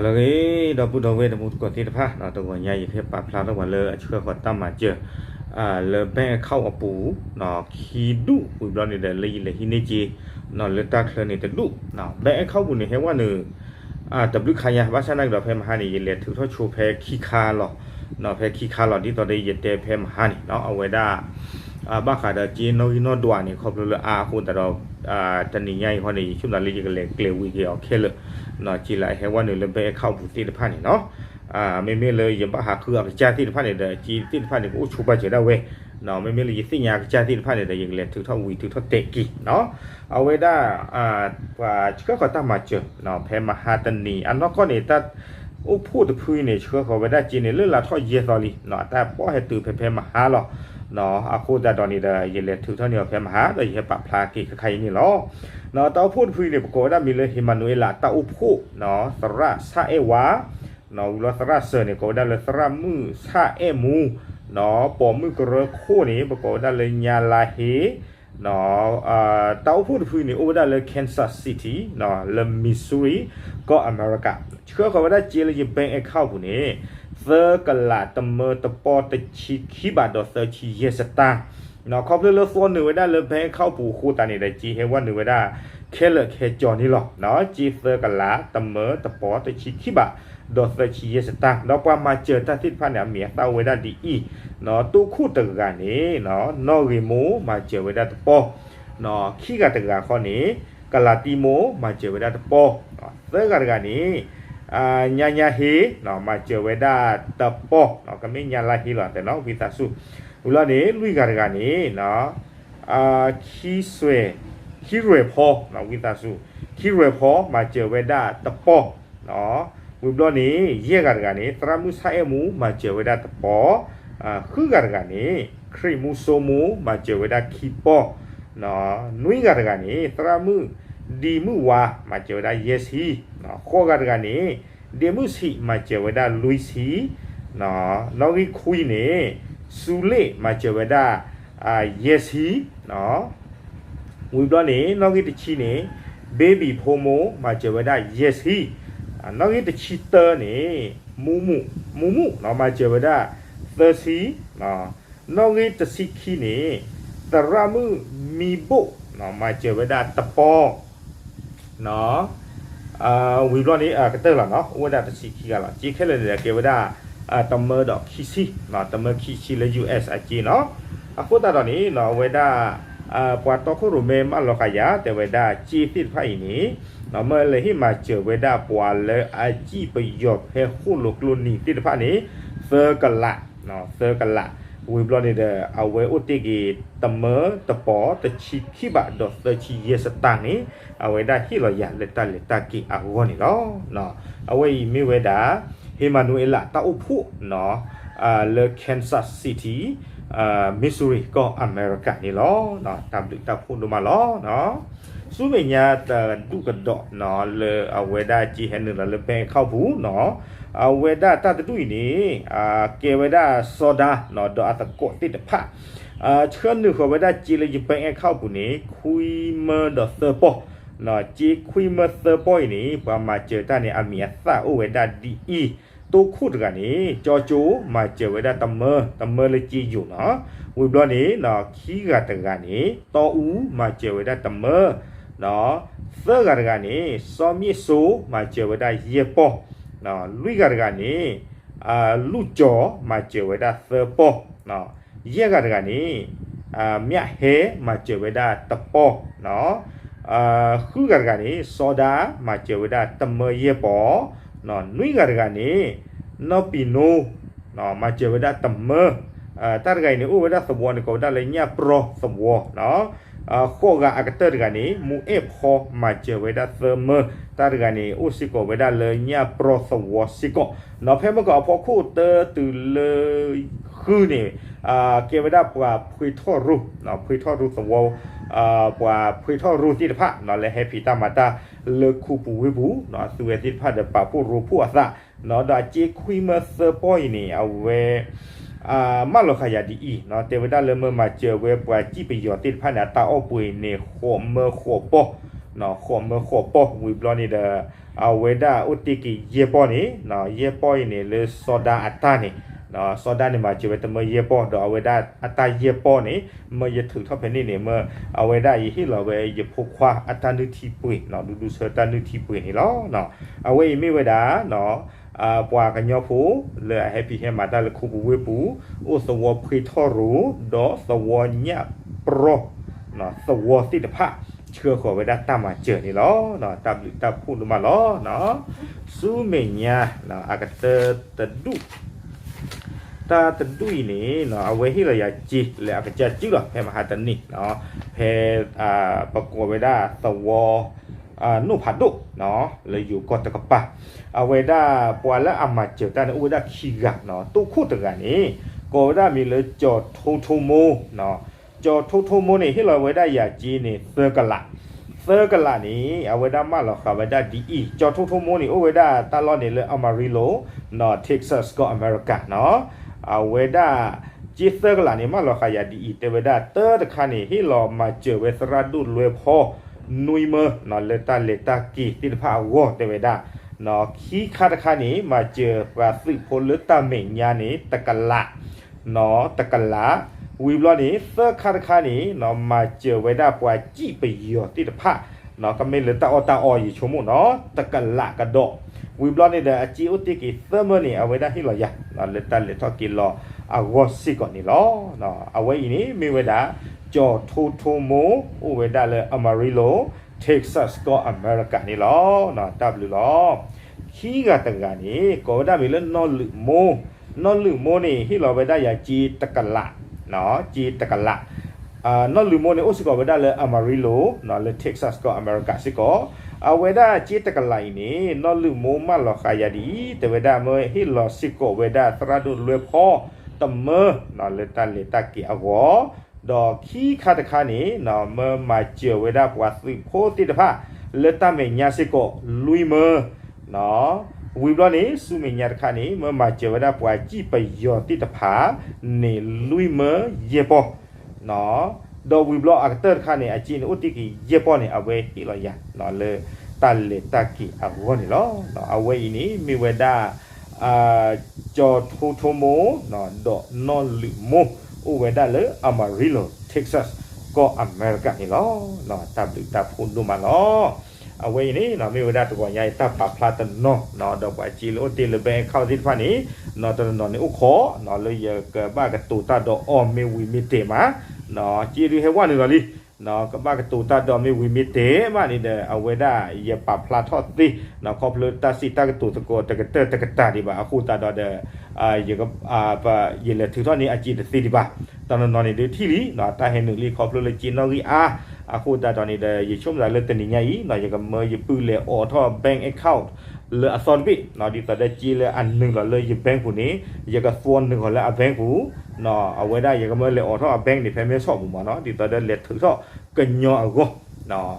လၢအဂ့ၤ ဒီပုၢ်ဒီဝဲၢ်တံၤသကိးသ့ၣ်တဖၣ်, တဂီၤညါယကဟဲပာ်ဖျါထီၣ်ပှၤလၢအဆှၢဃီၤတၢ်မၤစၢၤ လၢ bank account အပူၤ ခံဒူၣ် ဝံၤဘျီန့ၣ်ဒီး လၢယလဲၤဟံးန့ၢ်က့ၤ လၢတၢ်ချၢန့ၣ်တဒူၣ်, bank account ပူၤန့ၣ် ဟဲဝဲနုာ် တဘျုးခါညါ ဘၣ်ဆၣ်နာ်က့ဒီး ဖဲမဟါန့ၣ် ယလဲၤထုးထီၣ်ဆိဖဲခံခါလီၤ, ဖဲခံခါလီၤ ဒ်သိးဒီးယတဲဖဲမဟါန့ၣ် အဝဲဒၣ် ဘၣ်ဃးဒီးက့နီၣ်ဂံၢ်နီၣ်ဒွးန့ၣ် ခီဖျိလၢအါအဃိသတးဒီး တနံၤညါအံၤဃီန့ၣ် ယဆိကမိၣ်လၢယကလဲၤကျဲၤဝံၤက့ၤအီၤခဲလၢာ်, က့လၢအဟဲဝဲနုာ်လၢ bank account ပူၤသ့ၣ်တဖၣ်န့ၣ်နီၤ, မ့မ့ၢ်လၢယဘၣ်ဟးဃုအကစၢ်သ့ၣ်တဖၣ်န့ၣ်ဒီး က့သ့ၣ်တဖၣ်န့ၣ် ကအိၣ်ဆိပာ်စၢၤဒၣ်ဝဲ, မ့မ့ၢ်လၢယသ့ၣ်ညါအကစၢ်သ့ၣ်တဖၣ်န့ၣ်ဒီး ယကလဲၤထုးထီၣ်ဝံၤထုးထီၣ်တဲာ်က့ၤ, အဝဲဒၣ် ပှၤဆှၢဃီၤတၢ်မၤစၢၤ ဖဲမဟါတနံၤ အနီၢ်ကီၢ်န့ၣ် တၢ်အိၣ်ဖှိၣ်တဖုအံၤန့ၣ် ဆှၢဃီၤဝဲဒၣ်က့န့ၣ် လၢလါထီၣ်ယဲၢ်သီလံ, တၢ်ပီၣ်ဟဲတုၤဖဲဖဲမဟါလီၤ, အဃိသတးဒီးန့ၣ်ဒီး ယလဲၤထုးထီၣ်န့ၢ်အီၤဖဲမဟါ ဒီးယဟဲပာ်ဖျါက့ၤခဲခါအံၤန့ၣ်လီၤ. တၢ်အိၣ်ဖှိၣ်တဖုအံၤန့ၣ် ပကိးဝဲဒၣ်မံၤလၢ ဟ့ၣ်မၤနူၤအ့လး တၢ်အိၣ်ဖှိၣ် သရၣ်ဆၣ်အဲၣ်ဝါ ဝံၤလီၤသရၣ်စၢၤန့ၣ် ကိးဝဲဒၣ်လၢသရၣ်မုၣ်ဆၣ်အဲၣ်မူ, ပိာ်မုၣ်ကရၢခိၣ်န့ၣ် ပကိးဝဲဒၣ်လၢညါလါဟ့ တၢ်အိၣ်ဖှိၣ်တဖုအံၤန့ၣ် အိၣ်ဝဲဒၣ်လၢ Kansas City လၢ Missouri ကီၢ်အမဲရကၤ, ဆှၢဃီၤဝဲဒၣ်က့လၢယ bank account ပူၤန့ၣ် သၢကလးတမၢတပီတဆံခံဘးဒီးသၢဆံယဲၢ်စတၢ်, ခီဖျိလၢသီနုာ်ဝဲဒၣ်လၢ bank account ပူၤအဃိသတးန့ၣ်ဒီး က့ဟဲဝဲနုာ်ဝဲဒၣ် ခဲလၢာ်ခဲဆ့န့ၣ်လီၤ, က့သၢကလးတမၢတပီတဆံခံဘး ဒီးသၢဆံယဲၢ်စတၢ်, ဒီးပှၤမၤစၢၤတၢ်သ့ၣ်တဖၣ်န့ၣ် အမံၤအသၣ်အိၣ်ဝဲဒၣ်ဒ်အံၤ, တိခိၣ်တဂၤန့ၣ် နီၣ်ဂ့ၤမိၢ် မၤစၢၤဝဲဒၣ်တပီၢ်, ခံဂၤတဂၤဃီန့ၣ် ကလးတံမိၢ် မၤစၢၤဝဲဒၣ်တပီၢ်, သၢဂၤတဂၤန့ၣ် ညါညါဟ့ မၤစၢၤဝဲဒၣ်တပီၢ်, ကမ့ၢ်ညါလါဟ့လီၤ တဲနီၤ ဝံသးစူၤ, ဝံၤလီၤန့ၣ် လွံၢ်ဂၤတဂၤန့ၣ် ခံစွဲ ခံရွဲၣ်ဖီ ဝံသးစူၤ, ခံရွဲၣ်ဖီ မၤစၢၤဝဲဒၣ်တပီၢ်, ဝံၤဘျီန့ၣ် ယဲၢ်ဂၤတဂၤန့ၣ် သရၣ်မုၣ်ဆၣ်အဲၣ်မူ မၤစၢၤဝဲဒၣ်တပီၢ်, ဃုဂၤတဂၤန့ၣ် ခရံာ်မူစိမိၢ် မၤစၢၤဝဲဒၣ်ခံပီၢ်, နွံဂၤတဂၤန့ၣ် သရၣ်မုၣ်ဒံမုၣ်ဝါ မၤစၢၤဝဲဒၣ်ယဲၢ်ဆံ, ဃိးဂၤတဂၤန့ၣ် ဒံမုၣ်ဆံး မၤစၢၤဝဲဒၣ်လွံၢ်ဆံ, နီၣ်ဂံၢ်ခွံန့ၣ် စူလ့ၣ် မၤစၢၤဝဲဒၣ် ယဲၢ်ဆံ, ဝံၤဘျီန့ၣ် နီၣ်ဂံၢ်တဆံန့ၣ် ဘ့ဘံၣ်ဖိမိၢ် မၤစၢၤဝဲဒၣ်ယဲၢ်ဆံ, နီၣ်ဂံၢ်တဆံတၢန့ၣ် မူမူ မူမူ မၤစၢၤဝဲဒၣ်သၢဆံ, နီၣ်ဂံၢ်တဆံခံန့ၣ် သရၣ်မုၣ်မံဘိၣ် မၤစၢၤဝဲဒၣ်တပီၢ် ဝံၤဘျီန့ၣ် ကတၢၢ်လီၤနီၤ အိၣ်ဝဲဒၣ်တဆံခံဂၤလီၤ. က့ခဲလၢာ်န့ၣ်ဒီး ကဲဝဲဒၣ် တမၢဒီးခံဆံ, တမၢခံဆံလၢ US အက့နီၤ. အဃိသတးဒီးန့ၣ် အဝဲဒၣ် ပှၤတီခိၣ်ရိၣ်မဲမၢလီၤဃာ်ယၤ တဲဝဲဒၣ်က့သ့ၣ်တဖၣ်အံၤန့ၣ် မၢလၢဟ့ၣ်မၤစၢၤဝဲဒၣ်ပှၤလၢအစံၣ်ပယီၤဖဲဃိၣ်လိာ်ကျိနံၤသ့ၣ်တဖၣ်န့ၣ် သၢကလး သၢကလး, ဝံၤဘျီန့ၣ်ဒီး အဝဲအိၣ်တ့ၢ်က့ၤ တမၢတပီၢ်တဆံခံဘး ဒီးသၢဆံယဲၢ်စတၢ်န့ၣ် အဝဲဒၣ်ဟ့ၣ်လီၤယၤလၢတၢ်လဲၤတၢ်က့ၤအဂီၢ်န့ၣ်လီၤ. အဝဲအံၤမ့ၢ်ဝဲဒၣ် ဟ့ၣ်မၤနူၤအ့လး တၢ်အိၣ်ဖှိၣ် လၢ Kansas City, Missouri ကီၢ်အမဲရကၤန့ၣ်လီၤ. တၢ်ဘျုးတၢ်ဖှိၣ်ဒိၣ်မးလီၤ. ဆူမဲာ်ညါတဒူၣ်ကဒီး လၢအဝဲဒၣ်က့ဟဲနုာ်လီၤလၢ bank account ပူၤနီၤ, အဝဲဒၣ်တၢ်တဒူၣ်အံၤန့ၣ် ကဲဝဲဒၣ်စီၤဒၤ ဒီးအသကိးသ့ၣ်တဖၣ် ဆှၢနုာ်ဃီၤဝဲဒၣ်က့လၢယ bank account ပူၤန့ၣ် ခွံမၢဒီးသၢပီၢ်, က့ခွံမၢသၢပီၢ်အံၤန့ၣ် ပှၤမၤစၢၤတၢ်န့ၣ် အမံၤအသၣ်အိၣ်ဝဲဒၣ်ဒ်အံၤ, တိခိၣ်တဂၤန့ၣ် ကၠီကၠိ မၤစၢၤဝဲဒၣ်တမၢ, တမၢလၢက့ယိာ်နီၤ, ဝံၤဘျီန့ၣ် ခံဂၤတဂၤန့ၣ် တီအူ မၤစၢၤဝဲဒၣ်တမၢ, သၢဂၤတဂၤန့ၣ် စီၤမ့ၣ်စိ မၤစၢၤဝဲဒၣ်ယဲၢ်ပီၢ်, လွံၢ်ဂၤတဂၤန့ၣ် လူၢ်ကၠီ မၤစၢၤဝဲဒၣ်သၢပီၢ်, ယဲၢ်ဂၤတဂၤန့ၣ် မၠးဟဲ မၤစၢၤဝဲဒၣ်တပီၢ်, ဃုဂၤတဂၤန့ၣ် စီၤဒၤ မၤစၢၤဝဲဒၣ်တမၢယဲၢ်ပီၢ်, နွံဂၤတဂၤန့ၣ် နီၢ်ပံၤနိ မၤစၢၤဝဲဒၣ်တမၢ, တၢ်တဂၤအံၤန့ၣ် အိၣ်ဝဲဒၣ်သဝီန့ၣ် ကိးဝဲဒၣ်လၢညၣ်ပြီသဝီ, ဃိးဂၤအကတၢၢ်တဂၤန့ၣ် မူအဲၣ်ဖီ မၤစၢၤဝဲဒၣ်သၢမၢ, တၢ်တဂၤန့ၣ် အိၣ်စ့ၢ်ကီးဝဲဒၣ်လၢညၣ်ပြီသဝီစ့ၢ်ကီး, ဒီးဖဲမုၢ်ကီးအဖီခိၣ်တၢတုၤလၢ ဃုန့ၣ် ကဲဝဲဒၣ်ပှၤဖှ့ထီၣ်ရိ, ဖှ့ထီၣ်ရိသဝီ, ပှၤဖှ့ထီၣ်ရိသ့ၣ်တဖၣ် လၢဟဲဖံးတၢ်မၤတၢ်လၢခူပူၤဝ့ၢ်ပူၤ, အသုဝဲသ့ၣ်တဖၣ်ဒီးပာ်ဖှိၣ်ရိဖှိၣ်အသး, ဒီးအက့ခွံမၢသၢပီၢ်အံၤန့ၣ် အဝဲ မၢလီၤဃာ်ယၤဒ်အံၤ, တဲဝဲဒၣ်လၢမၢမၤစၢၤဝဲပှၤစံၣ်ပယီၤသ့ၣ်တဖၣ်န့ၣ် အတၢ်အီၣ်ပှ့ၤန့ၣ် ဃိးမၢဃိးပီၢ်, ဃိးမၢဃိးပီၢ်ဝံၤဘျီန့ၣ်ဒီး အဝဲဒၣ်အိၣ်တ့ၢ်က့ၤယဲၢ်ပီၢ်န့ၣ် ယဲၢ်ပီၢ်အံၤန့ၣ် လၢစီၤဒါအတၢ်န့ၣ် စီၤဒါန့ၣ်မၤစၢၤဝဲတမၢယဲၢ်ပီၢ် ဒီးအဝဲဒၣ်အတၢ်ယဲၢ်ပီၢ်န့ၣ် မၢယထုးထီၣ်ဖဲန့ၣ်န့ၣ် မၢအဝဲဒၣ်ယဟ့ၣ်လီၤဝဲယဖိခွါအတၢ်နုၢ်ထံပှ့ၤ ဒူဒူဆၢတၢ်နုၢ်ထံပှ့ၤန့ၣ်လီၤ. အဝဲအံၤမ့ၢ်ဝဲဒၣ် ပှၤကညီဖိ လၢအဟဲဖံးဟဲမၤတၢ်လၢခိပူၤဝ့ၢ်ပူၤ အိၣ်သဝီဖှ့ထီၣ်ရိၤ ဒီးသဝီညၣ်ပြီ သဝီသ့ၣ်တဖၣ် ဆှၢဃီၤဝဲဒၣ်တၢ်မၤစၢၤန့ၣ်လီၤ. တၢ်ဘျုးတၢ်ဖှိၣ်ဒိၣ်မးလီၤ. ဆူမဲာ်ညါ အကတၢၢ်တဒူၣ် တၢ်တဒူၣ်အံၤန့ၣ် အဝဲဟ့ၣ်လီၤယၤစ့လၢအကစၢ်စုလီၤ ဖဲမဟါတနံၤ ဖဲ ပကိးဝဲဒၣ်သဝီ နိၣ်ဖးဒိၣ် လၢယိၤကီၢ်တကပၤ အဝဲဒၣ်ပှၤလၢအမၤစၢၤတၢ်န့ၣ် အိၣ်ဝဲဒၣ်ခံဂၤ တိၢ်ခိၣ်တဂၤန့ၣ် ကိးဝဲဒၣ်မံၤလၢကၠီၤထိထိမိၢ် ကၠီၤထိထိမိၢ်န့ၣ် ဟ့ၣ်လီၤဝဲဒၣ်ယၤစ့န့ၣ် သၢကလး သၢကလးန့ၣ် အဝဲဒၣ်မၢလီၤဃာ်ဝဲဒၣ်ဒ်အံၤ ကၠီၤထိထိမိၢ်န့ၣ် အိၣ်ဝဲဒၣ်တၢ်လီၢ်န့ၣ်လၢ Amarillo Texas ကီၢ်အမဲရကၤနီၤ အဝဲဒၣ် စ့သၢကလးန့ၣ် မၢလီၤဃာ်ယၤဒ်အံၤ တဲဝဲဒၣ် တၢတခါန့ၣ် ဟ့ၣ်လီၤမၤစၢၤဝဲသရၣ်ဒိၣ်လွဲဖီ နွံမၢ လၢတၢ်လဲၤတၢ်က့ၤသ့ၣ်တဖၣ်အဂီၢ် တဲဝဲဒၣ် ခံခါတခါန့ၣ် မၤစၢၤပှၤသုးဖိလၢတၢ်မဲာ်ညါန့ၣ် တကလး တကလး ဝံၤဘျီန့ၣ် သၢခါတခါန့ၣ် မၤစၢၤဝဲဒၣ်ပှၤစံၣ်ပယီၤသ့ၣ်တဖၣ် ကမ့ၢ်လၢတၢ်အီၣ်တၢ်အီယဆိကမိၣ်နီၤ တကလးကဒီး ဝံၤဘျီန့ၣ်ဒီး အစ့အိၣ်တ့ၢ်က့ၤသၢမၢန့ၣ် အဝဲဒၣ်ဟ့ၣ်လီၤယၤ လၢတၢ်လဲၤထီၣ်က့ၤလီၤအဂီၢ်စ့ၢ်ကီးန့ၣ်လီၤ. အဝဲအံၤန့ၣ် မ့ၢ်ဝဲဒၣ် ကၠီၤထိထိမိၢ် အိၣ်ဝဲဒၣ်လၢ Amarillo Texas ကီၢ်အမဲရကၤန့ၣ်လီၤ. တၢ်ဘျုးလီၤ. ခံဂၤတဂၤန့ၣ် ကိးဝဲဒၣ်မံၤလၢနီၢ်လုးမိၢ် နီၢ်လုးမိၢ်န့ၣ် ဟ့ၣ်လီၤဝဲဒၣ်ယၤစ့တကလး စ့တကလး နီၢ်လုးမိၢ်န့ၣ် အိၣ်စ့ၢ်ကီးဝဲဒၣ်လၢ Amarillo လၢ Texas ကီၢ်အမဲရကၤစ့ၢ်ကီး အဝဲဒၣ်စ့တကလးအံၤန့ၣ် နီၢ်လုးမိၢ်မၢလီၤဃာ်ယၤဒ်အံၤ တဲဝဲဒၣ်မၢဟ့ၣ်လီၤစ့ၢ်ကီးဝဲဒၣ်သရၣ်ဒိၣ်လွဲဖီ တမၢ လၢတၢ်လဲၤတၢ်က့ၤအဂီၢ် ဒီးခံခါတခါန့ၣ် မၢမၤစၢၤဝဲဒၣ်ပှၤသုးဖိသ့ၣ်တဖၣ် လၢတၢ်မဲာ်ညါစ့ၢ်ကီး လွံၢ်မၢ ဝံၤဘျီန့ၣ် ဆူမဲာ်ညါတခါန့ၣ် မၢမၤစၢၤဝဲဒၣ်ပှၤစံၣ်ပယီၤသ့ၣ်တဖၣ်န့ၣ် လွံၢ်မၢယဲၢ်ပီၢ် ဒီးဝံၤဘျီအကတၢၢ်တခါန့ၣ် အစ့န့ၣ် အိၣ်တ့ၢ်က့ၤယဲၢ်ပီၢ်န့ၣ် အဝဲဟ့ၣ်လီၤယၤ လၢတၢ်လဲၤတၢ်က့ၤအဂီၢ်န့ၣ်လီၤ. အဝဲအံၤန့ၣ် မ့ၢ်ဝဲဒၣ် ကၠီၤထိထိမိၢ် ဒီးနီၢ်လုးမိၢ် အိၣ်ဝဲဒၣ်လၢ Amarillo Texas ကီၢ်အမဲရကၤန့ၣ်လီၤ. တၢ်ဘျုးတၢ်ဖှိၣ်ဒိၣ်မးလီၤ. အဝဲအံၤန့ၣ် မ့ၢ်ဝဲဒၣ်တဂီၤညါအံၤတၢ်ပာ်ဖျါတနီၤ ဒီးပှၤစ့လၢအိၣ်တ့ၢ်လၢ bank account သ့ၣ်တဖၣ်န့ၣ် တနီၤနီၤန့ၣ်အိၣ်ခိး လၢယကဘၣ်ကတိၤတၢ်ဒီးအီၤမ့ၢ်ဝံၤမ့ၢ်တဲာ်မး စ့ဒုးဟဲဝဲနုာ်လီၤလံ ကဘၣ်ကတိၤတၢ်ဒီးမ့ၢ်ဝံၤမ့ၢ်တဲာ်မးန့ၣ်ဒီး အဝဲဒၣ်ယပာ်ဖျါထီၣ်သ့ ခီဖျိတၢ်စံးတၢ်ကတိၤသကိးတကတၢၢ်တကတၢၢ်ဒံးဘၣ် အဃိသတးဒီး ယလဲၤထုးထီၣ်န့ၢ်အစ့တသ့ဒံးဘၣ်. တနီၤနီၤန့ၣ်ဒုးထံၣ်လံ တၢ်ဟဲနုာ်လံ ခီဖျိလၢစ့နီၣ်ဂံၢ်အါ အဃိသတးဒီးန့ၣ်ဒီး ယဆိကမိၣ်သးလၢတနံၤညါအံၤ ယကမၢယပုၢ်လဲၤအိးထီၣ် bank account လၢအသီတဘ့ၣ် ဒ်သိးဒီးစ့လၢအနုာ်လီၤလၢယ bank ပူၤန့ၣ် ယကသွီနုာ်အီၤလၢအ bank ပူၤ အဝဲဒၣ်ယကမၢလဲၤအိးထီၣ်အ bank န့ၣ် ဖဲမဲဆီးပူၤမးနီၤ ဒ်သိးဒီးလဲၤထုးထီၣ်ကညီအဂီၢ်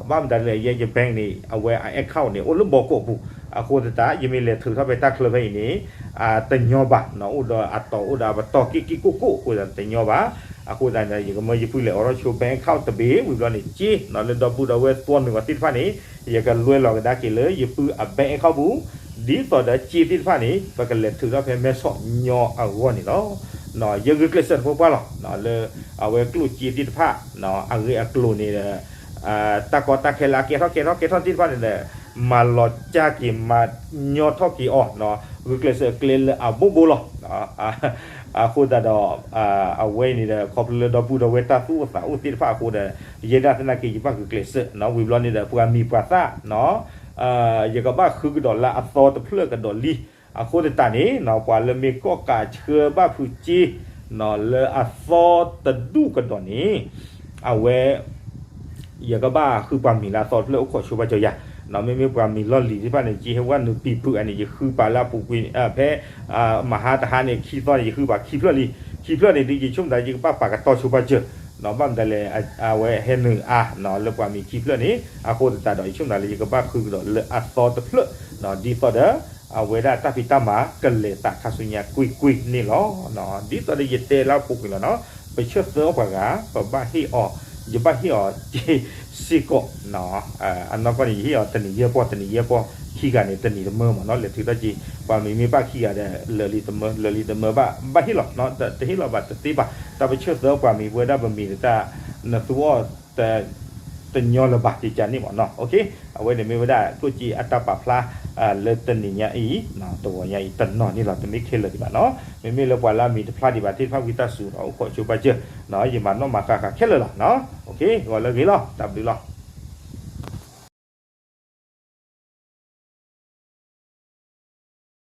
ဘၣ်မတၤလဲၣ် ယဲယ bank န့ၣ် အဝဲအ account န့ၣ် အိၣ်လၢဘီကီးပူၤ အဃိသတး ယမ့ၢ်လဲၤထုးထီၣ်ဖဲတၢ်ချၢဖဲအံၤန့ၣ် တညီဘၣ် အိၣ်ဒီးအတီၤအိၣ်ဒီးအပတီၢ်က့ၢ်က့ၢ်ကိၢ်ကိၢ်အဃိသတးတညီဘၣ်. အဃိသတးန့ၣ် ယကမၢယပုၢ်လဲၤအိးထီၣ်ဆိ bank account တဘ့ၣ် ဝံၤဘျီန့ၣ် စ့လၢဒီပုၢ်ဒီဝဲၢ်သွီနုာ်အီၤသ့ၣ်တဖၣ်န့ၣ် ယကလွဲလီၤကဒါက့ၤလၢယပုၢ်အ bank account ပူၤ ဒ်သိးဒီးစ့သ့ၣ်တဖၣ်န့ၣ် ပကလဲၤထုးထီၣ်ဖဲမဲဆီးညီအဂီၢ်န့ၣ်လီၤ. ယဂုာ်ကျဲးစၢးတပှဲၤပှဲၤလီၤ လၢအဝဲကျိၣ်စ့သ့ၣ်တဖၣ် အဂ့ၢ်အကျိၤန့ၣ် တၢ်ကီတၢ်ခဲလၢအကဲထီၣ်ကဲထီၣ်ကဲထီၣ်သ့ၣ်တဖၣ်န့ၣ်ဒီး မၤလီၤကၢ်က့ၤမၤညီထီၣ်က့ၤအီၤ ဂုာ်ကျဲးစၢးကျဲလၢအဘိဘိလီၤ. အဃိသတးဒီး အဝဲအံၤန့ၣ်ဒီး ခီဖျိလၢဒီပုၢ်ဒီဝဲၢ်တၢ်သူၣ်အိၣ်သးအိၣ်သ့ၣ်တဖၣ်အဃိဒီး ယဲဒၣ်သနာ်က့ ယဘၣ်ဂုာ်ကျဲးစၢး ဝံၤဘျီန့ၣ်ဒီး ပှၤမံၤပှၤသၣ် ယကဘၣ်ဃုကဒီးလၢအသီတဖျၢၣ်ကဒီးလံ. အဃိသတးန့ၣ် ပှၤလၢမ့ၢ်ကီၣ်ကးဆှၢဘၣ်ဖုးစ့ လၢအသီတဒူၣ်ကဒီးန့ၣ် အဝဲ ယကဘၣ်ဃုပှၤမံၤလၢအသီတဖျၢၣ်အိၣ်ခိးဆိဘၣ်ကၠီယၤ မ့မ့ၢ်ပှၤမံၤလီၢ်လံၤသ့ၣ်တဖၣ်န့ၣ် က့ဟဲဝဲနုာ်ပံၤဖုးအန့ၣ် ယဃုပာ်လၢအပူၤကွံာ် ဖဲ မဟါတဟါန့ၣ် ခံသီန့ၣ် ယဃုပာ်ခံဖျၢၣ်လံ. ခံဖျၢၣ်န့ၣ်ဒုး ယဆိကမိၣ်သးယကဘၣ်ပာ်ကတီၤဆိဘၣ်ကၠီ ဘၣ်မတၤလဲၣ် အဝဲဟဲနုာ်အါ လၢပှၤမံၤခံဖျၢၣ်န့ၣ် အဃိသတးဒီး ယဆိကမိၣ်သးလၢယကဘၣ်ဃုကဒီးလၢအသီတဖျၢၣ် ဒ်သိးဒီး အဝဲဒၣ်တၢ်ဖံးတၢ်မၤကလဲၤသးခါဆူညါကွ့ၢ်ကွ့ၢ်န့ၣ်လီၤ. ဒ်သိးဒီးယတဲလၢအပူၤကွံာ်လီၤနီၤ ပဆၢသၢအီၣ်ပှၤဂၤ ပဘၣ်ဟ့ၣ်အီၤ ယဘၣ်ဟ့ၣ်အီၤစ့ၢ်ကီး, အနီၢ်ကီၢ်န့ၣ် ယဟ့ၣ်အီၤတနံၤယဲၢ်ပီၢ် တနံၤယဲၢ်ပီၢ် ခံဂၤန့ၣ် တနံၤတမၢမ့ၢ်နီၤ လဲၤထုးထီၣ်က့ၤ, ပှၤမ့မ့ၢ်ဘၣ်ခံဂၤဒီး လၢာ်လံတမၢ လၢာ်လံတမၢဘၣ် ဘၣ်ဟ့ၣ်လီၤ, တဟ့ၣ်လီၤဘၣ်တသ့ဘၣ်, တၢ်ပဆၢၣ်သၢပှၤမံၤပဝဲဒၣ်ပမံၤတၢ် နသူအီၤ တညီလၢၤဘၣ် ကကန့ၣ်မ့ၢ်နီၤ, အဝဲန့ၣ်မ့ၢ်ဝဲဒၣ်ကျိၣ်စ့အတၢ်ပာ်ဖျါ လၢတနံၤညါအံၤ, တဂီၤညါအံၤ တနီၤန့ၣ်လီၤ တမ့ၢ်ခဲလၢာ်ဒံးဘၣ်နီၤ, မ့မ့ၢ်လၢပှၤလၢအမံၤတဖျါဒံးဘၣ်သ့ၣ်တဖၣ်ဝံသးစူၤ အိၣ်ခိးဆိပာ်စၢၤ, ယမၤနီၣ်မၤဃါဃါခဲလၢာ်လီၤ, ဂီၤလၢအဂ့ၤလီၤ တၢ်ဘျုးလီၤ.